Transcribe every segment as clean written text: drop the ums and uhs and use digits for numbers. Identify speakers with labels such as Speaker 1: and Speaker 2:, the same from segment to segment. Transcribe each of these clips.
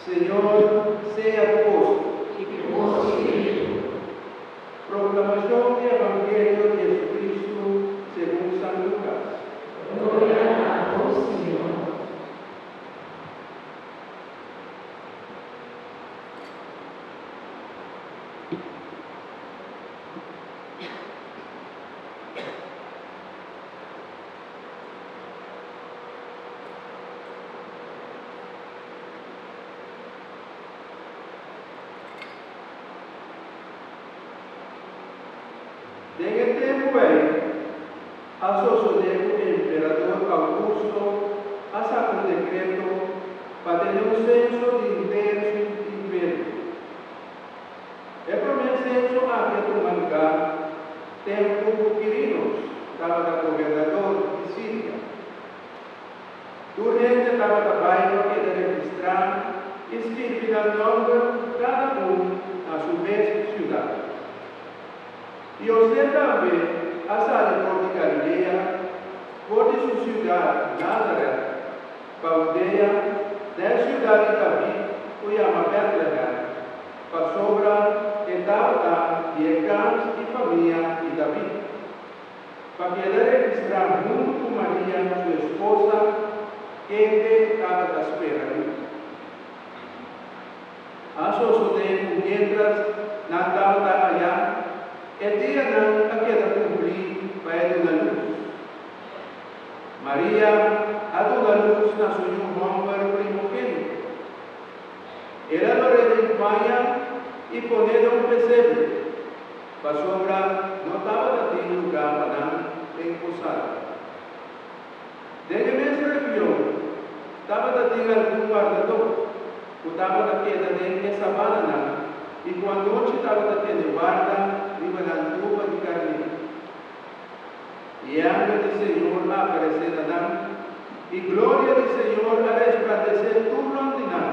Speaker 1: Señor sea ku boso.
Speaker 2: I ku bo spiritu.
Speaker 1: Proklamashon di Evangelio di Jesucristo segun San Lukas.
Speaker 2: Gloria na bo, Señor.
Speaker 1: Den e tempu ei, a sosodé ku emperador Augusto a saka un dekreto pa tene un senso di henter su imperio. E promé senso aki a tuma lugá tempu ku Quirinos tabata gobernador di Siria. Tur hende tabata bai pa keda registrá i skirbi nan nòmber kada un na su mes siudat. I José tambe a sali for di Galilea, for di su siudat Nazaret, pa Hudea, den siudat di David ku yama Bètlehèm, pasobra e tabata di e kas i famia di David. Pa keda registrá huntu ku Maria, su esposa, kende tabata spera yu. A sosodé ku miéntras nan tabata ayá, e dianan a keda kumplí pa e duna lus. Maria a duna lus na su yu hòmber primogénito. El a lor'é den paña i pon'é den un pesebre. Pasobra no tabata tin lugá pa nan den posada. Den e mes region tabata tin algun wardadó ku tabata keda den e sabananan i ku anochi tabata tene warda riba nan trupa di karné. I e angel di Señor a aparesé na nan, i gloria di Señor a resplandesé tur rònt di nan.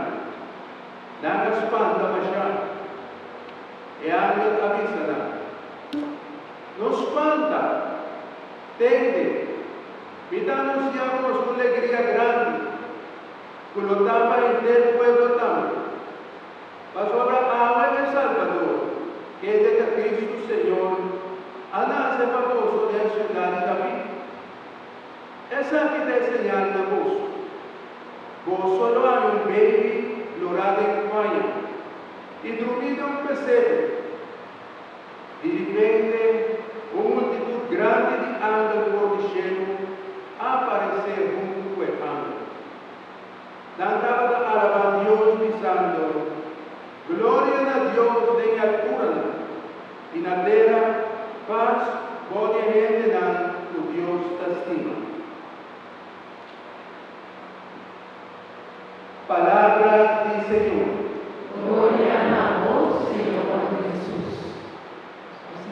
Speaker 1: Nan a spanta mashá. E angel a bisa nan, No spanta! Tende, mi ta anunsiá bos un legria grandi, ku lo ta pa henter pueblo tambe. Pasobra awe e Salbador, kende ta Kristu Señor, a nase pa boso den siudat di David. Esaki ta e señal na boso, Boso lo haña un beibi lorá den paña i drumí den un pesebre. Di ripente, un multitut grandi di angel for di shelu a aparesé huntu ku e angel. Nan tabata alabá Dios bisando, Gloria na Dios den e alturanan, i na tera pas bou di e hendenan ku Dios ta stima. Palabra di Señor.